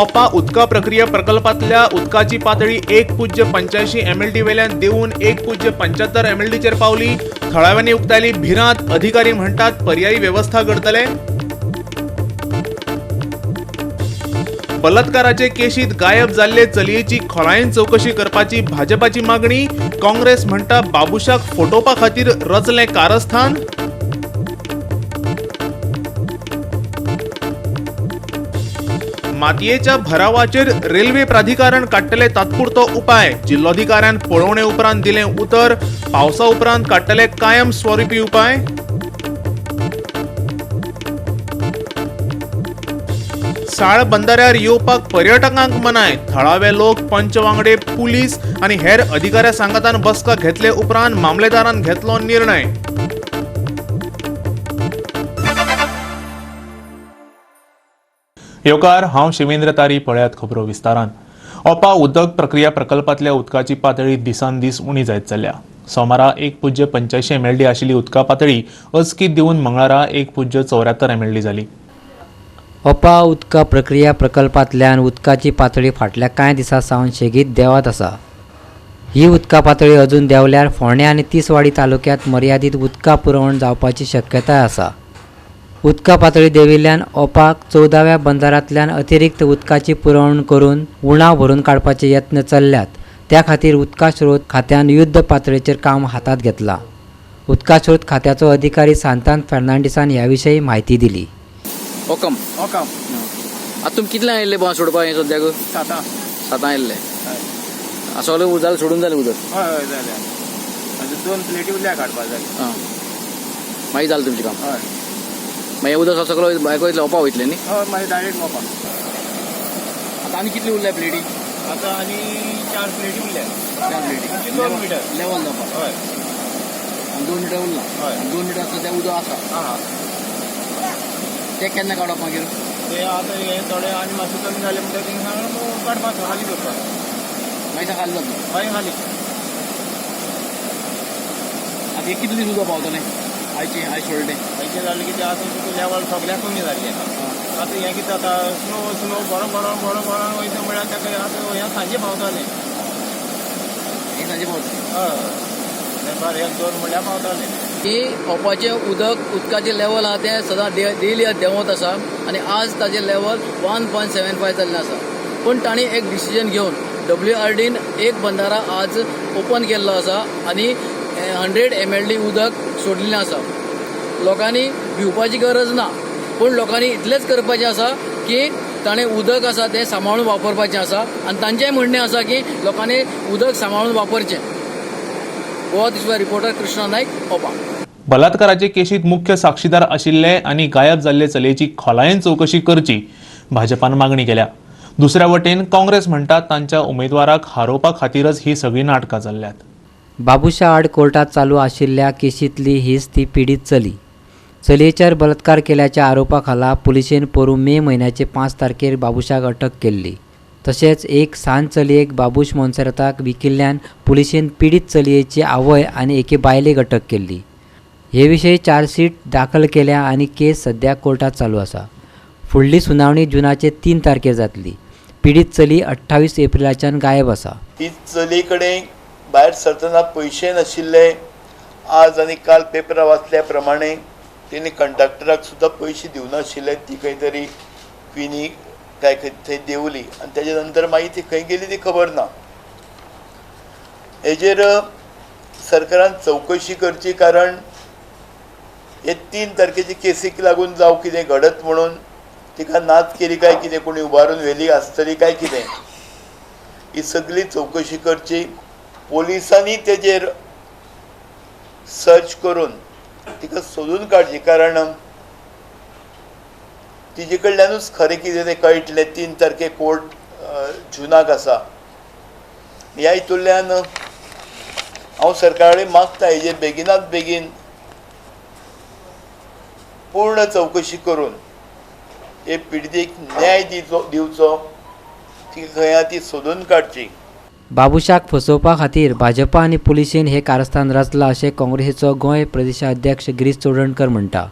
ओपा उदका प्रक्रिया प्रकल्पांतल्या उदकाची पातळी 1.85 MLD वेल्यान देंवून 1.75 MLDचेर पावली. थळाव्यांनी उक्तायली भिरांत. अधिकारी म्हणटात पर्यायी वेवस्था करतले. बलात्काराचे केशीत गायब जाल्ले चलयेची खोलायेन चवकशी करपाची भाजपाची मागणी. काँग्रेस म्हणटा बाबुशाक फटोवपा खातीर रचलें कारस्थान. मातयेच्या भरावाचेर रेल्वे प्राधिकरण काडटले तात्पुरतो उपाय. जिल्लोधिकाऱ्यान पळोवणे उपरांत दिलें उतर. पावसा उपरांत काडटले कायम स्वरुपी उपाय. साळ बंदऱ्यार येवपाक पर्यटकांक मनाय. थळावे लोक, पंच वांगडे, पुलीस आनी हेर अधिकाऱ्या सांगातान बसका घेतले उपरांत मामलेदारान घेतलो निर्णय. येवकार, हांव शिवेंद्र तारी. पळयात खबरो विस्तारान. ओपा उदक प्रक्रिया प्रकल्पांतल्या उदकाची पातळी दिसान दीस उणी जायत चल्ल्या. सोमारा 1.85 MLD आशिल्ली उदका पातळी अचकीत देंवून मंगळारा 1.74 MLD जाली. ओपा उदका प्रक्रिया प्रकल्पांतल्यान उदकाची पातळी फाटल्या कांय दिसां सावन सेगीत देंवत आसा. ही उदका पातळी अजून देंवल्यार फोंडें आनी तिसवाडी तालुक्यांत मर्यादीत उदका पुरवण जावपाची शक्यताय आसा. उदका पातळी देंविल्ल्यान ओपाक 14व्या बंदरांतल्यान अतिरिक्त उदकाची पुरवण करून उणाव भरून काडपाचे यत्न चल्ल्यात. त्या खातीर उदका स्रोत खात्यान युद्ध पातळेचेर काम हातांत घेतलां. उदका स्रोत खात्याचो अधिकारी सांतान फेर्नांडीसान ह्या विशीं म्हायती दिली. ओकम ओकम आतां तुमी कितले आयिल्ले बस सोडपाक हें सद्याक? सातां आयिल्ले. सगळें जालें सोडून जालें उदक? हय हय जालें. आतां 2 प्लेटी उरल्या काडपा जाय. आं, मागीर जालें तुमचें काम? हय. मागीर उदक सगळो भायर वयतलें, ओपा वयतलें न्ही? हय, मागीर डायरेक्ट ओपा. आतां आनी कितली उरल्या प्लेटी? आतां आनी 4 प्लेटी उरल्या. 4 प्लेटी 2 मिटर लेवल जावपाक. हय. आनी 2 मिटर उरला. हय. 2 मिटर सद्या उदक आसा. आं, ते केन्ना काडप मागीर? ते आतां हे थोडे आनी मातशें कमी जालें म्हणटकीर थिंगा काडपाक खाली करपाक. मागीर खाली जातलें? मागीर खाली. आतां हे कितले दीस उदक पावतलें आयचें आयज सोडलें तें? आयचें जालें की तें आतां तुका लेवल सगळ्याक कमी जाल्लें. आतां हें कितें जाता, स्लो स्लो बरो बरो बरो बरो वयता म्हळ्यार ताका आतां हें सांजे पावतालें. हें सांजे पावतलें? हय, बरें 1-2 म्हळ्यार पावतालें. की ओपाचें उदक उदकाचें लेवल आहा तें सदां डेली देंवत आसा आनी आज ताजें लेवल 1.75 जाल्लें आसा. पूण तांणी एक डिसिजन घेवन WRDन एक बंदारा आज ओपन केल्लो आसा आनी 100 MLD उदक सोडलेलें आसा. लोकांनी भिवपाची गरज ना, पूण लोकांनी इतलेंच करपाचें आसा की ताणें उदक आसा तें सांबाळून वापरपाचें आसा आनी तांचेंय म्हणणें आसा की लोकांनी उदक सांबाळून वापरचें. गोवा दिसवा रिपोर्टर कृष्णा नायक, ओपा. बलात्काराचे केशीत मुख्य साक्षीदार आशिल्ले आनी गायब जाल्ले चलयेची खोलायेन चवकशी करची भाजपान मागणी केल्या. दुसऱ्या वटेन काँग्रेस म्हणटा तांच्या उमेदवाराक हारोवपा खातीरच ही सगळीं नाटकां चल्ल्यात. बाबुशा आड कोर्टात चालू आशिल्ल्या केशींतली हीच ती पिडीत चली. चलयेचेर बलात्कार केल्याच्या आरोपा खाला पुलिशेन पोरूं मे म्हयन्याचे 5 तारखेर बाबुशाक अटक केल्ली. तशेंच एक सान चलयेक बाबूश मोन्सेराताक विकिल्ल्यान पुलिशेन पिडीत चलयेची आवय आनी एके बायलेक अटक केल्ली. हे विशीं चार्जशीट दाखल केल्या आनी केस सद्या कोर्टात चालू आसा. फुडली सुनावणी जुनाचे 3 तारखेर जातली. पिडीत चली 28 एप्रिलाच्यान गायब आसा. ती चलये कडेन भायर सरतना पयशे नाशिल्ले. आज आनी काल पेपरार वाचल्या प्रमाणे तेणी कंडक्टराक सुद्दां पयशे दिवनाशिल्ले. ती खंय तरी क्विनी काय खंय थंय देंवली आनी तेजे नंतर मागीर ती खंय गेली ती खबर ना. हेजेर सरकारान चवकशी करची, कारण हे 3 तारखेचे केसीक लागून जावं कितें घडत म्हणून तिका नाच केली काय कितें, कोणी उबारून व्हेली आसतली काय कितें, ही सगळी चवकशी करची. पोलिसांनी तेजेर सर्च करून तिका सोदून काडची, कारण तिजे कडल्यानूच खरें कितें तें कळटलें. 3 तारखे कोर्ट जुनाक आसा. ह्या हितूंतल्यान हांव सरकारा कडेन मागता हेजेर बेगिनात बेगीन पूर्ण चवकशी करून हे पिडितेक न्याय दिवचो, ती खंय आहा ती सोदून काडची. बाबुशाक फसोवपा खातीर भाजपा आनी पुलिशेन हे कारस्थान रचलां अशें काँग्रेसीचो गोंय प्रदेशाध्यक्ष गिरीश चोडणकर म्हणटा.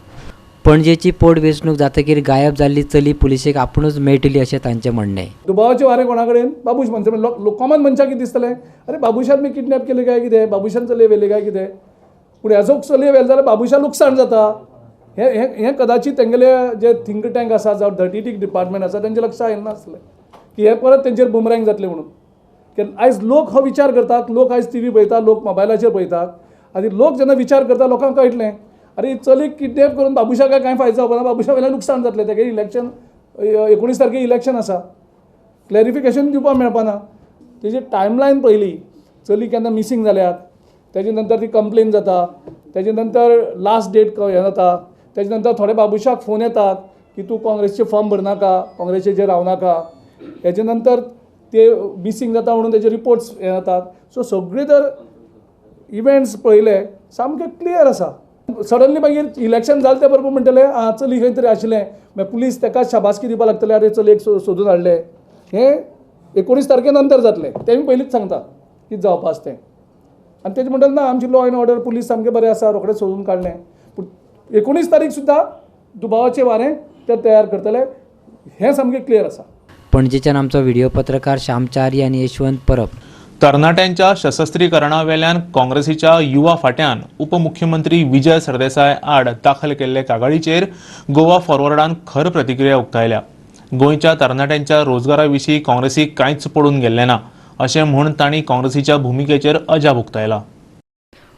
पणजेची पोटवेंचणूक जातकीर गायब जाल्ली चली पुलिशेक आपुणूच मेळटली अशें तांचें म्हणणें. दुबावाचें वारें कोणा कडेन? बाबूश मनशां. कॉमन मनशाक कितें दिसतलें, अरे बाबूशान मी किडनॅप केले काय कितें, बाबूशान चलये व्हेले काय कितें, पूण हेजो चलये व्हेले जाल्यार बाबूशा लुकसाण जाता. हें हें हें कदाचित तेंगेले जे थिंक टँक आसा जावं धर्टी डिपार्टमेंट आसा तेंच्या लक्षांत येनासलें की हें परत तेंचेर बुमरँग जातलें म्हणून. कारण आयज लोक हो विचार करतात, लोक आयज टी व्ही पळयतात, लोक मोबायलाचेर पळयतात आनी लोक जेन्ना विचार करता लोकांक कळटलें अरे चलीक किडनॅप करून बाबूशाक कांय फायदो जावपा ना, बाबूशा वयल्यान लुकसाण जातलें. तेगे इलेक्शन 19 तारखेक इलेक्शन आसा, क्लॅरिफिकेशन दिवपाक मेळपाना. तेजी टायमलायन पळयली, चली केन्ना मिसींग जाल्यात, तेजे नंतर ती कंप्लेन जाता, तेजे नंतर लास्ट डेट हें जाता, तेजे नंतर थोडे बाबूशाक फोन येतात की तूं काँग्रेसचे फॉर्म भरनाका, काँग्रेसीचेर रावनाका, तेजे नंतर ते मिसींग जाता म्हणून तेजे रिपोर्ट्स हें जातात. सो सगळे जर इव्हेंट्स पळयले सामके क्लियर आसा. सडनली मागीर इलेक्शन जालें ते बरोबर म्हणटले आं चली खंय तरी आशिल्लें, मागीर पुलीस ताका शाबासकी दिवपाक लागतले, अरे चलयेक सोदून हाडलें. हें 19 तारखे नंतर जातलें, तें मी पयलींच सांगता कितें जावपा आसा तें. आनी तेजें म्हणटलें ना आमची लॉ एंड ऑर्डर पुलीस सामकें बरें आसा, रोखडें सोदून काडलें. पूण 19 तारीख सुद्दां दुबावाचें वारें ते तयार करतले हें सामकें क्लियर आसा. पणजेच्यान आमचो व्हिडिओ पत्रकार श्यामचारी आनी यशवंत परब. तरणाट्यांच्या शस्त्रीकरणावेल्यान काँग्रेसीच्या युवा फाट्यान उपमुख्यमंत्री विजय सरदेसाय आड दाखल केल्ले कागाळीचेर गोवा फॉरवर्डान खर प्रतिक्रिया उक्तायल्या. गोंयच्या तरणाट्यांच्या रोजगारा विशीं काँग्रेसीक कांयच पडून गेल्लें ना अशें म्हूण तांणी काँग्रेसीच्या भुमिकेचेर अजाप उक्तायला.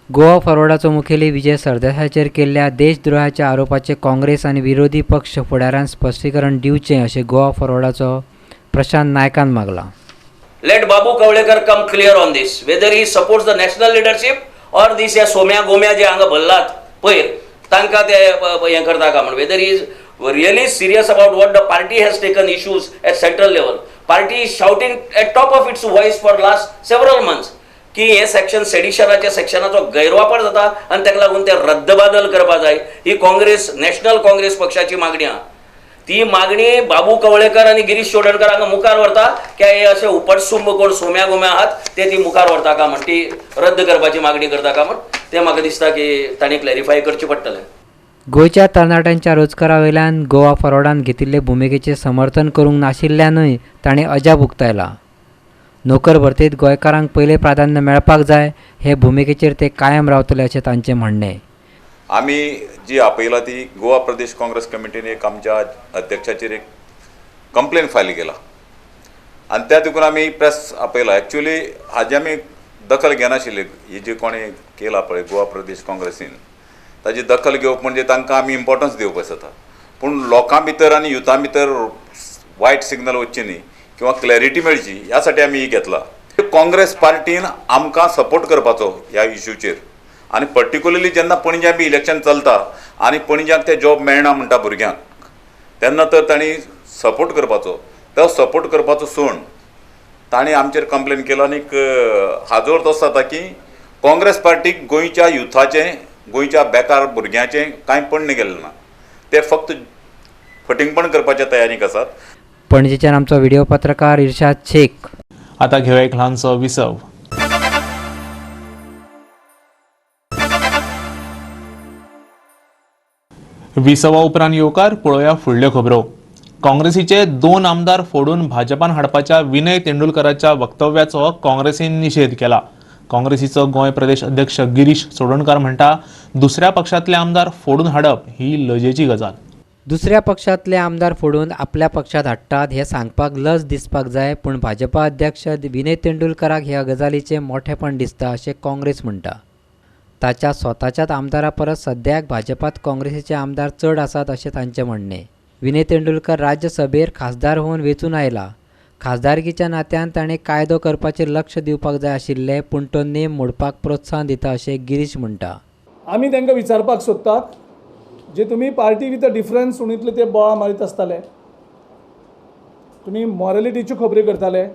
गोवा फॉरवर्डाचो मुखेली विजय सरदेसायाचेर केल्ल्या देशद्रोहाच्या आरोपाचे काँग्रेस आनी विरोधी पक्ष फुडाऱ्यान स्पश्टीकरण दिवचें अशें गोवा फॉरवर्डाचो प्रशांत नायकान मागलां. Let Babu Kavlekar come clear on this, whether he supports the national leadership or this ह्या सोम्या गोम्या जे हांगा भरलात पयर तांकां ते हें करता काय म्हण, whether he is really serious about what the party has taken issues at central level. Party is shouting at top of its voice for last several months की हे सेक्शन सेडिशनाच्या सेक्शनाचो गैरवापर जाता आनी ताका लागून ते रद्दबादल करपा जाय. ही काँग्रेस नॅशनल काँग्रेस पक्षाची मागणी आहा. ती मागणी बाबू कवळेकर आनी गिरीश चोडणकर हांगा मुखार व्हरता की हे अशे उपटसुंब कोण सोम्या गोम्या आहात ते ती मुखार व्हरता का म्हण, ती रद्द करपाची मागणी करता का म्हण, ते म्हाका दिसता की तांणी क्लॅरिफाय करचें पडटलें. गोंयच्या तरणाट्यांच्या रोजगारा वयल्यान गोवा फॉरवर्डान घेतिल्ले भुमिकेचें समर्थन करूंक नाशिल्ल्यानूय ताणें अजाप उक्तायला. नोकर भरतीत गोंयकारांक पयलें प्राधान्य मेळपाक जाय हे भुमिकेचेर ते कायम रावतले अशें तांचें म्हणणें. आमी जी आपयला ती गोवा प्रदेश काँग्रेस कमिटीन एक आमच्या अध्यक्षाचेर एक कंप्लेन फायल केला आनी त्या देखून आमी प्रेस आपयला. एक्चुअली हाजी आमी दखल घेनाशिल्ली, ही जी कोणें केला पळय गोवा प्रदेश काँग्रेसीन ताजी दखल घेवप म्हणजे तांकां आमी इम्पोर्टन्स दिवपाक जाता, पूण लोकां भितर आनी युथा भितर वायट सिग्नल वचचें न्ही किंवा क्लॅरिटी मेळची ह्या साठी आमी ही घेतला. काँग्रेस पार्टीन आमकां सपोर्ट करपाचो ह्या इश्यूचेर आनी पर्टिक्युलरली जेन्ना पणज्यां बी इलेक्शन चलता आनी पणज्यांक ते जॉब मेळना म्हणटा भुरग्यांक तेन्ना तर तांणी सपोर्ट करपाचो, तो सपोर्ट करपाचो सोड तांणी आमचेर कंप्लेन केलो. आनीक हाजो अर्थ असो जाता की काँग्रेस पार्टीक गोंयच्या युथाचें, गोंयच्या बेकार भुरग्यांचें कांय पडणे गेलें ना, ते फक्त फटिंगपण करपाच्या तयारीक आसात. पणजेच्यान आमचो व्हिडिओ पत्रकार इर्शाद शेख. आता घेवया एक ल्हानसो विसव. विसवा उपरांत येवकार पळोवया फुडल्यो खबरो. काँग्रेसीचे 2 आमदार फोडून भाजपान हाडपाच्या विनय तेंडुलकराच्या वक्तव्याचो काँग्रेसीन निशेध केला. काँग्रेसीचो गोंय प्रदेश अध्यक्ष गिरीश चोडणकार म्हणटा दुसऱ्या पक्षांतले आमदार फोडून हाडप ही लजेची गजाल. दुसऱ्या पक्षांतले आमदार फोडून आपल्या पक्षांत हाडटात हें सांगपाक लज दिसपाक जाय, पूण भाजपा अध्यक्ष विनय तेंडुलकराक ह्या गजालीचें मोठेपण दिसता अशें काँग्रेस म्हणटा. ताच्या स्वताच्याच आमदारा परस सद्याक भाजपात काँग्रेसीचे आमदार चड आसात अशें तांचें म्हणणें. विनय तेंडुलकर राज्यसभेर खासदार होवन वेंचून आयला. खासदारकीच्या नात्यान ताणें कायदो करपाचेर लक्ष दिवपाक जाय आशिल्लें, पूण तो नेम मोडपाक प्रोत्साहन दिता अशें गिरीश म्हणटा. आमी तांकां विचारपाक सोदतात जे तुमी पार्टी विथ अ डिफरन्स म्हणितले ते बोळा मारीत आसताले, तुमी मॉरलिटीच्यो खबऱ्यो करताले,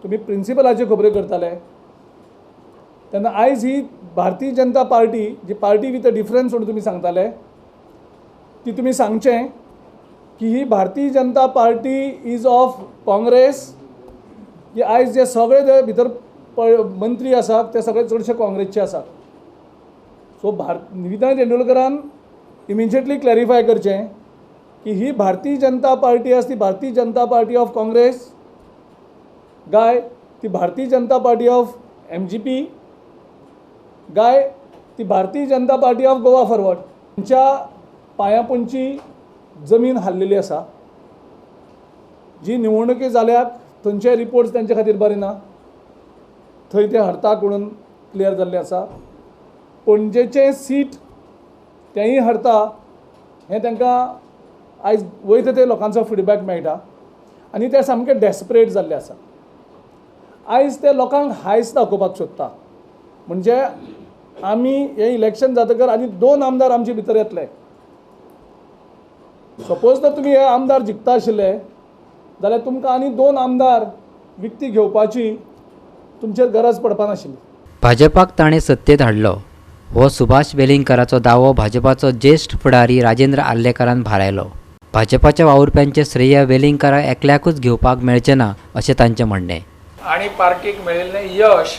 तुमी प्रिंसिपलाच्यो खबऱ्यो करताले, तेन्ना आयज ही भारतीय जनता पार्टी जी पार्टी विथ अ डिफरन्स म्हणून तुमी सांगताले ती तुमी सांगचें की ही Bharatiya Janata party is of Congress, की आयज जे सगळे जे भितर मंत्री आसात ते सगळे चडशे काँग्रेसचे आसात. सो विनय तेंडुलकरान इमिजिएटली क्लॅरिफाय करचें की ही भारतीय जनता पार्टी आसा ती भारतीय जनता पार्टी ऑफ काँग्रेस गाय ती Bharatiya Janata party of MGP गाय ती Bharatiya Janata party of Goa forward. तांच्या पांयापोंची जमीन हाल्लेली आसा. जी निवडणुकी जाल्यात थंयचे रिपोर्ट्स तांचे खातीर बरे ना, थंय ते हरता म्हणून क्लियर जाल्ले आसा. पणजेचें सीट तेंय हरता हें तांकां आयज वयता ते लोकांचो फिडबॅक मेळटा आनी ते सामके डेस्परेट जाल्ले आसा. आयज ते लोकांक हायस दाखोवपाक सोदता, म्हणजे आमी हें इलेक्शन जातकर आनी 2 आमदार आमचे भितर येतले. सपोज जर तुमी हे आमदार जिखता आशिल्ले जाल्यार तुमकां आनी 2 आमदार विकती घेवपाची तुमचेर गरज पडपा नाशिल्ली. भाजपाक ताणें सत्तेत हाडलो हो सुभाष वेलिंगकाराचो दावो भाजपाचो ज्येश्ठ फुडारी राजेंद्र आर्लेकारान भारायलो. भाजपाच्या वावुरप्यांचें श्रेय वेलिंगकाराक एकल्याकूच घेवपाक मेळचें ना अशें तांचें म्हणणें. आनी पार्टीक मेळिल्लें यश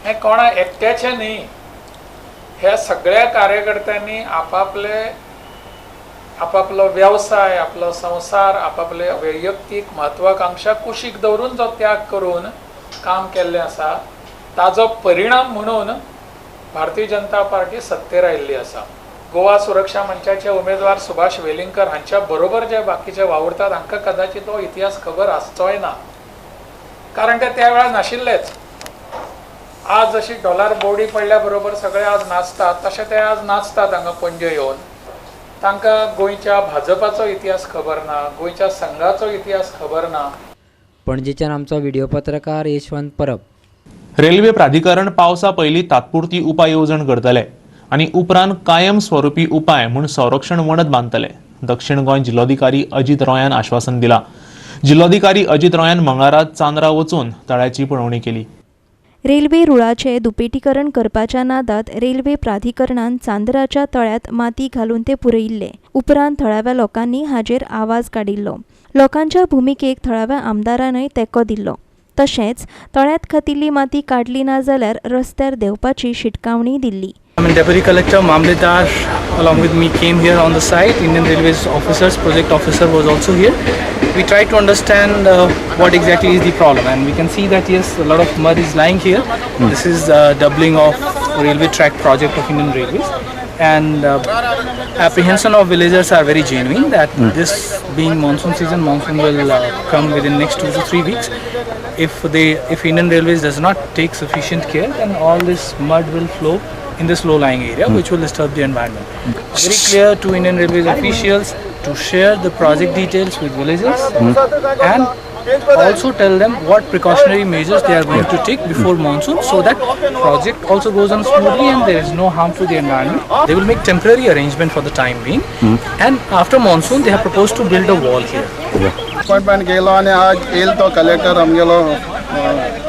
हें कोणा एकट्याचें न्ही, ह्या सगळ्या कार्यकर्त्यांनी आपापले आपापलो वेवसाय, आपलो संवसार, आपापले वैयक्तीक महत्वाकांक्षा कुशीक दवरून जो त्याग करून काम केल्लें आसा ताजो परिणाम म्हणून भारतीय जनता पार्टी सत्तेर आयिल्ली आसा. गोवा सुरक्षा मंचाचे उमेदवार सुभाष वेलिंगकर हांच्या बरोबर जे बाकीचे वावुरतात हांकां कदाचित तो इतिहास खबर आसचोय ना, कारण ते त्या वेळार नाशिल्लेच. आज जशी डॉलर बोर्डी पडल्या बरोबर सगळे आज नाचतात तशे ते आज नाचतात हांगा पणजे येवन. तांकां गोंयच्या भाजपाचो इतिहास खबर ना, गोंयच्या संघाचो इतिहास खबर ना. पणजेच्यान आमचो व्हिडिओ पत्रकार यशवंत परब. रेल्वे प्राधिकरण पावसा पयलीं तात्पुरती उपाय येवजण करतले आनी उपरांत कायम स्वरुपी उपाय म्हूण संरक्षण वणत बांदतले. दक्षिण गोंय जिल्लोधिकारी अजित रॉयान आश्वासन दिलां. जिल्लोधिकारी अजित रॉयान मंगळारा चांद्रा वचून तळ्याची पळोवणी केली. रेल्वे रुळाचे दुपेटीकरण करपाच्या नादात रेल्वे प्राधिकरणान चांदराच्या तळ्यात माती घालून ते पुरयिल्ले. उपरांत थळाव्या लोकांनी हाजेर आवाज काडिल्लो. लोकांच्या भुमिकेक थळाव्या आमदारानय तेंको दिल्लो. तशेंच तळ्यात खातिल्ली माती काडली ना जाल्यार रस्त्यार देंवपाची शिटकावणी दिल्ली. Deputy Collector Mamledar along with me came here on the site. Indian Railways officers, project officer was also here. We tried to understand what exactly is the problem, and we can see that yes, a lot of mud is lying here. This is doubling of railway track project of Indian Railways, and apprehension of villagers are very genuine that this being monsoon season, monsoon will come within next 2 to 3 weeks. If Indian Railways does not take sufficient care, then all this mud will flow in this low-lying area, which will disturb the environment. Very clear to Indian Railways officials to share the project details with villagers and also tell them what precautionary measures they are going to take before monsoon, so that project also goes on smoothly and there is no harm to the environment. They will make temporary arrangement for the time being, and after monsoon they have proposed to build a wall here. Appointment गेलो आनी आज येयल तो collector आमगेलो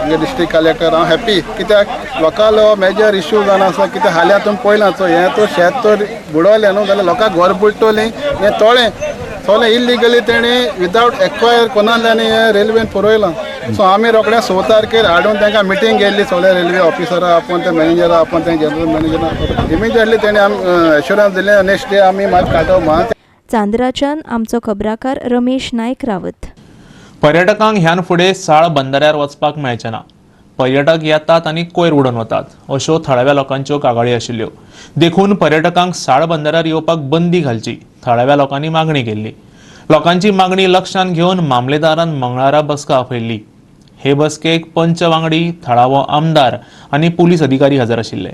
आमगे district collector. हांव happy कित्याक लोकांलो major issue जावन आसा. कित्याक हाल्यां तुमी पळयलां सो हें तो शेत तर बुडवलें न्हू जाल्यार लोकांक घर बुडटलीं. हें तोळें सगळें इल्लिगली तेणें विदावट एक्वायर कोणाल्यानी हें रेल्वेन पुरयलां. सो आमी रोखडें 6 तारखेर हाडून तांकां मिटींग केल्ली सगळे रेल्वे ऑफिसरा आपोवन ते मॅनेजरा आपोवन ते जनरल मॅनेजरा इमिजिएटली तेणें आमी एश्योरन्स दिलें नेक्स्ट डे आमी मात काडो मात. चांद्राच्यान आमचो खबराकार रमेश नायक रावत. पर्यटकांक ह्यान फुडें साळ बंदऱ्यार वचपाक मेळचें ना. पर्यटक येतात आनी कोयर उडोवन वतात अश्यो थळाव्या लोकांच्यो कागाळी आशिल्ल्यो. देखून पर्यटकांक साळ बंदरार येवपाक बंदी घालची थळाव्या लोकांनी मागणी केल्ली. लोकांची मागणी लक्षांत घेवन मामलेदारान मंगळारा बसका आपयल्ली. हे बसकेक पंच वांगडी, थळावो आमदार आनी पुलीस अधिकारी हजर आशिल्ले.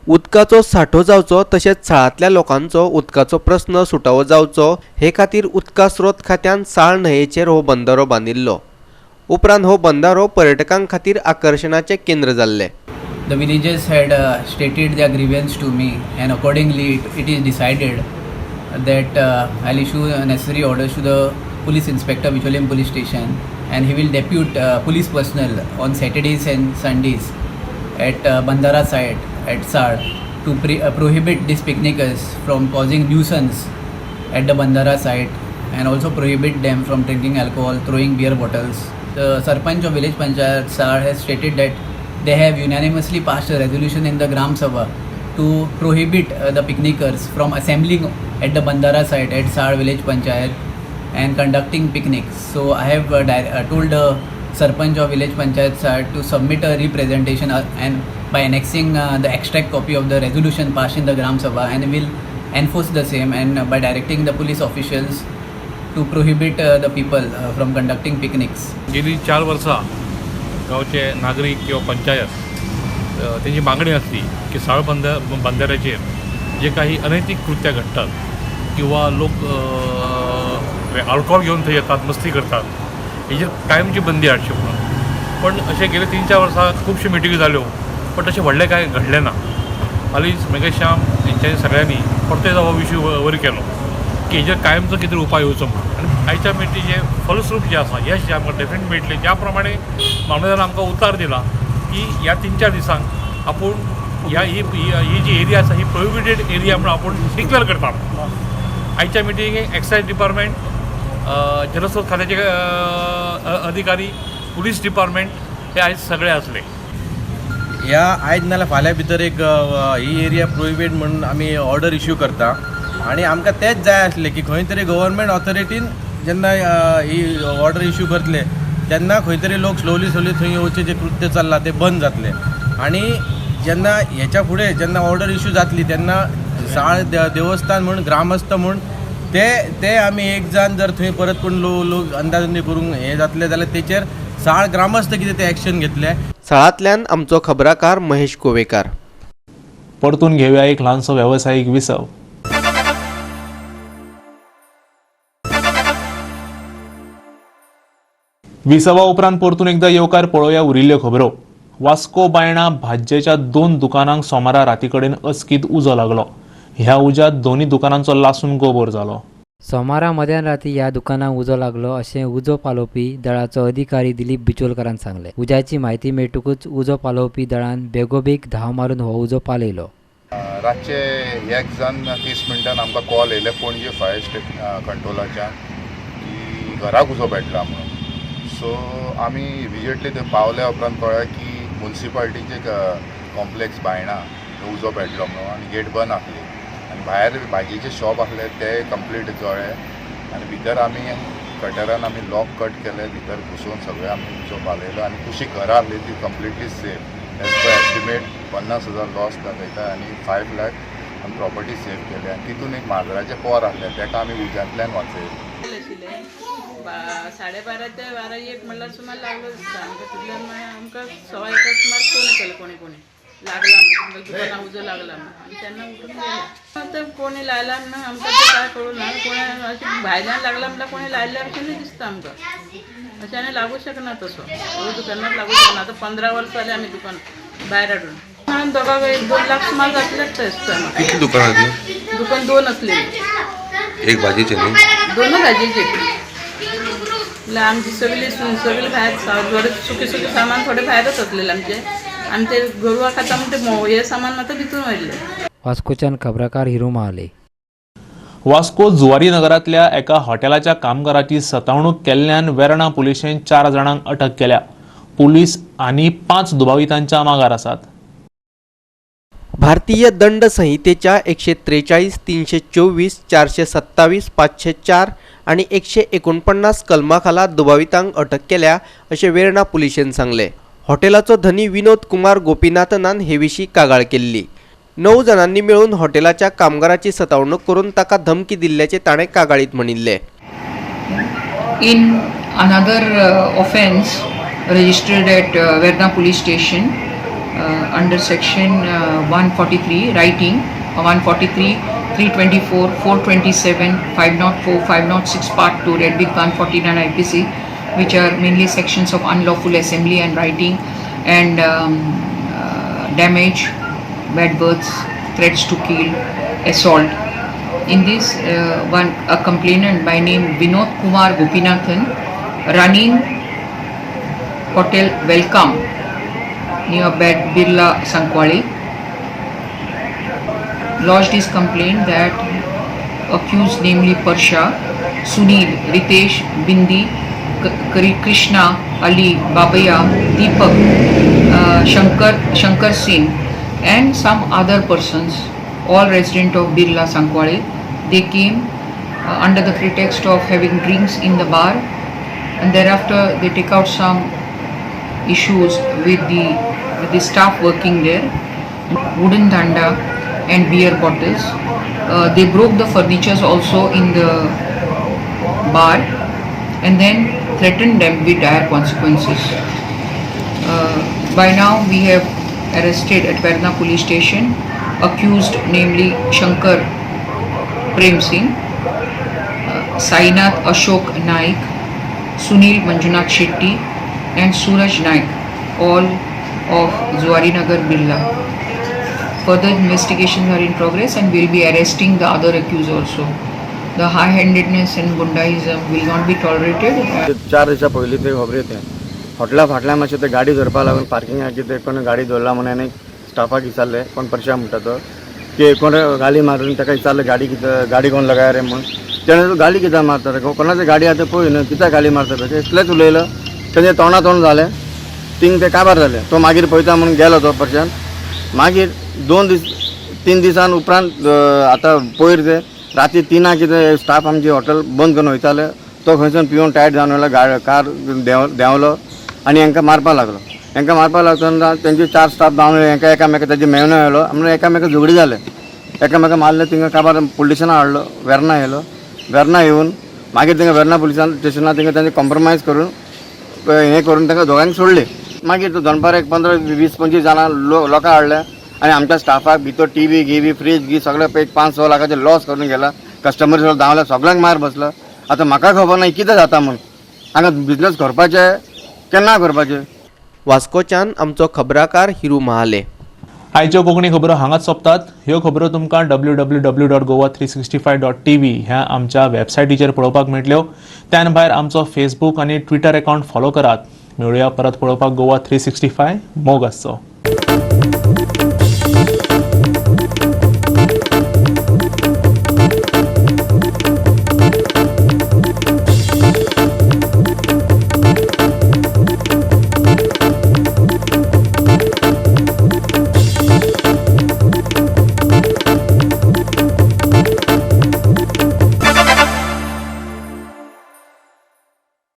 उदकाचो सांठो जावचो तशेंच साळांतल्या लोकांचो उदकाचो प्रस्न सुटावो जावचो हे खातीर उदका स्रोत खात्यान साळ न्हंयेचेर हो बंदारो बांदिल्लो. उपरांत हो बंदारो पर्यटकां खातीर आकर्शणाचें केंद्र जाल्लें. The villagers had stated their grievance to me, and accordingly it is decided that I'll issue necessary orders to the police inspector Bicholim police station, and he will depute police personnel on Saturdays and Sundays at Bandara site at Sal to prohibit these picnickers from causing nuisance at the Bandara site, and also prohibit them from drinking alcohol, throwing beer bottles. The Sarpanch of village Panchayat Sal has stated that they have unanimously passed a resolution in the Gram Sabha to prohibit the picnickers from assembling at the Bandara site at Sal village panchayat and conducting picnics. So I have told the Sarpanch of village panchayat Sal to submit a representation and by annexing the extract copy of the resolution passed in the Gram Sabha, and will enforce the same, and by directing the police officials to prohibit the people from conducting picnics. गेली 4 वर्सां गांवचे नागरीक किंवा पंचायत तेंची मागणी आसली की साळ बंधाऱ्याचेर जे काही अनैतीक कृत्यां घडटात किंवा लोक अल्कोहोल घेवन थंय येतात, मस्ती करतात, हेजेर कायमची बंदी हाडची म्हणून. पण अशें गेले 3-4 वर्सां खुबश्यो मिटिंग्यो जाल्यो, पण तशें व्हडलें कांय घडलें ना. हालींच मेघश्याम हेंच्या सगळ्यांनी परतो एकदां हो विशय वयर केलो की हेजेर कायमचो कितें उपाय येवचो म्हणून. आनी आयच्या मिटिंगेचें फलस्वरूप जें आसा, यश जें आमकां डेफिनेट मेळटलें, ज्या प्रमाणे मामलेदारान आमकां उतार दिला की ह्या 3-4 दिसांक आपूण ह्या ही ही जी एरिया आसा ही प्रोहिबिटेड एरिया म्हणून आपूण डिक्लेअर करता. आयच्या मिटिंगेक एक्सायज डिपार्टमेंट, जलस्रोत खात्याचे अधिकारी, पुलीस डिपार्टमेंट हे आयज सगळे आसले. ह्या आयज नाल्यार फाल्यां भितर एक ही एरिया प्रोहिबीट म्हणून आमी ऑर्डर इश्यू करता आनी आमकां तेंच जाय आसलें की खंय तरी गव्हर्मेंट ऑथॉरिटीन जेन्ना ही ऑर्डर इश्यू करतले तेन्ना खंय तरी लोक स्लोली स्लोली थंय येवचें जें कृत्य चल्लां तें बंद जातलें. आनी जेन्ना हेच्या फुडें जेन्ना ऑर्डर इश्यू जातली तेन्ना साळ देवस्थान म्हूण ग्रामस्थ म्हूण ते ते आमी एक जाण जर थंय परत कोण लोक अंदाधुंदी करूंक हें जातलें जाल्यार तेचेर साळ ग्रामस्थ कितें ते एक्शन घेतले. साळांतल्यान आमचो खबराकार महेश गोवेकार. परतून घेवया एक ल्हानसो वेवसायीक विसव. विसवा उपरांत परतून एकदा येवकार पळोवया उरिल्ल्यो खबरो. वास्को बायणा भाज्जेच्या 2 दुकानांक सोमारा राती कडेन अचकीत उजो लागलो. ह्या उज्यांत दोनूय दुकानांचो लासून गोबोर जालो. सोमारा मध्यान राती ह्या दुकानाक उजो लागलो अशें उजो पालोवपी दळाचो अधिकारी दिलीप बिचोलकरान सांगलें. उज्याची म्हायती मेळटकूच उजो पालोवपी दळान बेगोबेग धांव मारून हो उजो पालयलो. रातचे 1:30 आमकां कॉल येयले पणजे फायर स्टेशन कंट्रोलाच्यान की घराक उजो पेटला म्हणून. सो आमी इमिजिएटली थंय पावल्या उपरांत कळ्ळें की मुन्सिपाल्टीचे कॉम्प्लेक्स बायणा उजो पेटलो म्हणून आनी गेट बंद आसली आनी भायर भाजयेचे शॉप आसले ते कंप्लीट जळ्ळे आनी भितर आमी कटरान आमी लॉक कट केले, भितर घुसून सगळें आमी उजो पालयलो आनी कुशीक घरां आसली ती completely safe. As per estimate 50,000 loss दाखयता आनी 5 लाख आमी प्रॉपर्टी सेव केली आनी तितून एक माजराचें पोर आसलें ताका आमी उज्यांतल्यान वाचयलें. 12:30 ते 12:15 म्हणल्यार सुमार लागलो दिसता आमकां. तितल्यान मागीर आमकां 1:15 सुमार फोन केलो कोणी कोणी लागला म्हणून दुकानाक उजो लागला म्हणून आनी तेन्ना उठून गेले. आतां कोणी लायला म्हणून आमकां तें कांय कळूं ना. कोणी अशें भायल्यान लागला म्हणल्यार कोणी लायल्ल्या भशेनूय दिसता आमकां. अशें आनी लागूं शकना तसो दुकानाक लागूं शकना. आतां 15 वर्सां जालीं आमी दुकान भायर हाडून. दोगांक 1-2 लाख सुमार जातलेच दिसता. कितली दुकानां आसली? दुकान 2 आसलेली. एक भाजयेचें न्ही? दोनूय भाजयेचें. आमची सगळी सगळी भायर थोडे सुके सुके सामान थोडे भायरच आसलेले आमचे आनी ते गोरवां खाता म्हण ते हे सामान मात भितून व्हेल्ले. वास्कोच्यान खबराकार हिरू महाले. वास्को जुवारी नगरांतल्या एका हॉटेलाच्या कामगाराची सतावणूक केल्ल्यान वेर्णा पुलिशेन 4 जाणांक अटक केल्या. पुलीस आनी 5 दुबावितांच्या मागार आसात. भारतीय दंड संहितेच्या 143, 324, 427, 504 आणि 149 कलमाखाला दुबावितांक अटक केल्या अशें वेर्णा पुलिशेन सांगलें. हॉटेलाचो धनी विनोद कुमार गोपीनाथनान हे विशीं कागाळ केल्ली. 9 जाणांनी मेळून हॉटेलाच्या कामगाराची सतावणूक करून ताका धमकी दिल्ल्याचें ताणें कागाळीत म्हणिल्लें. In another offence registered at Verna police station under section 143 writing 143, 324, 427, 504, 506 part 2 read with 149 IPC, which are mainly sections of unlawful assembly and rioting and damage, bad words, threats to kill, assault. In this one, a complainant by name Vinod Kumar Gopinathan, running Hotel Welcome near Bad Birla Sankwali, lodged his complaint that accused namely Parsha, Sunil, Ritesh, Bindi, Krishna, Ali, Babaya, Deepak, Shankar Singh and some other persons, all resident of Birla Sankwale. They came under the pretext of having drinks in the bar, and thereafter they take out some issues with the staff working there, wooden danda and beer bottles. They broke the furnitures also in the bar and then threatened them with dire consequences. By now we have arrested at Verna police station accused, namely Shankar Prem Singh, Sainath Ashok Naik, Sunil Manjunath Shetty and Suraj Naik, all of Zuarinagar Birla. Further investigations are in progress and we will be arresting the other accused also. The high-handedness and gundaism will not be tolerated. 4 दिसा पयलीं ते खबर येते हॉटेला फाटल्यान मातशें ते गाडी धरपा लागून पार्किंगाक कितें कोण गाडी दवरला म्हणून आनी स्टाफाक विचारलें, कोण परशा म्हणटा तो की कोण गाली मारून ताका विचारलें गाडी कितें गाडी कोण लगाय रे म्हणून. तेणें गाली कित्याक मारता रे, कोणाची गाडी आतां पळय न्हू कित्याक गाली मारता पळय इतलेंच उलयलो. तेजें तोंडा तोंड जालें, थिंग ते काबार जालें. तो मागीर पळयता म्हणून गेलो तो परशान. मागीर 2 दीस 3 दिसान उपरांत आतां पयर ते राती 3 कितें स्टाफ आमची हॉटेल बंद करून वयताले, तो खंयसून पिवन टायट जावन येयलो, कार देंवलो आनी हांकां मारपाक लागलो. हांकां मारपाक लागतना तेंचे 4 स्टाफ धांवन हांकां एकामेका तेजे मेवणो येयलो म्हणून एकामेका झगडी जाले, एकामेका मारले. थिंगा काबार पुलिसांक हाडलो, वेर्ना येयलो. वेर्ना येवन मागीर थिंगा वेर्ना पुलिसान स्टेशनार थिंगा तेंचे कॉम्प्रोमायज करून हें करून तांकां दोगांक सोडले. मागीर तो दनपार एक 15, 20, 25 जाणां लोकां हाडले आनी आमच्या स्टाफाक भितर टीव्ही गिवी फ्रीज गी सगळें एक 5-6 लाखाचे लॉस करून गेला. कस्टमर सगळो धांवला, सगळ्यांक मार बसलो. आतां म्हाका खबर ना कितें जाता म्हूण, हांगा बिजनस करपाचें केन्ना करपाचें. वास्कोच्यान आमचो खबराकार हिरू महाले. आयच्यो कोंकणी खबरो हांगाच सोंपतात. ह्यो खबरो तुमकां www.goa365.tv ह्या आमच्या वेबसायटीचेर पळोवपाक मेळटल्यो. त्यान भायर आमचो फेसबूक आनी ट्विटर अकाउंट फॉलो करात. मेळुया परत पळोवपाक गोवा 365. मोग आसचो.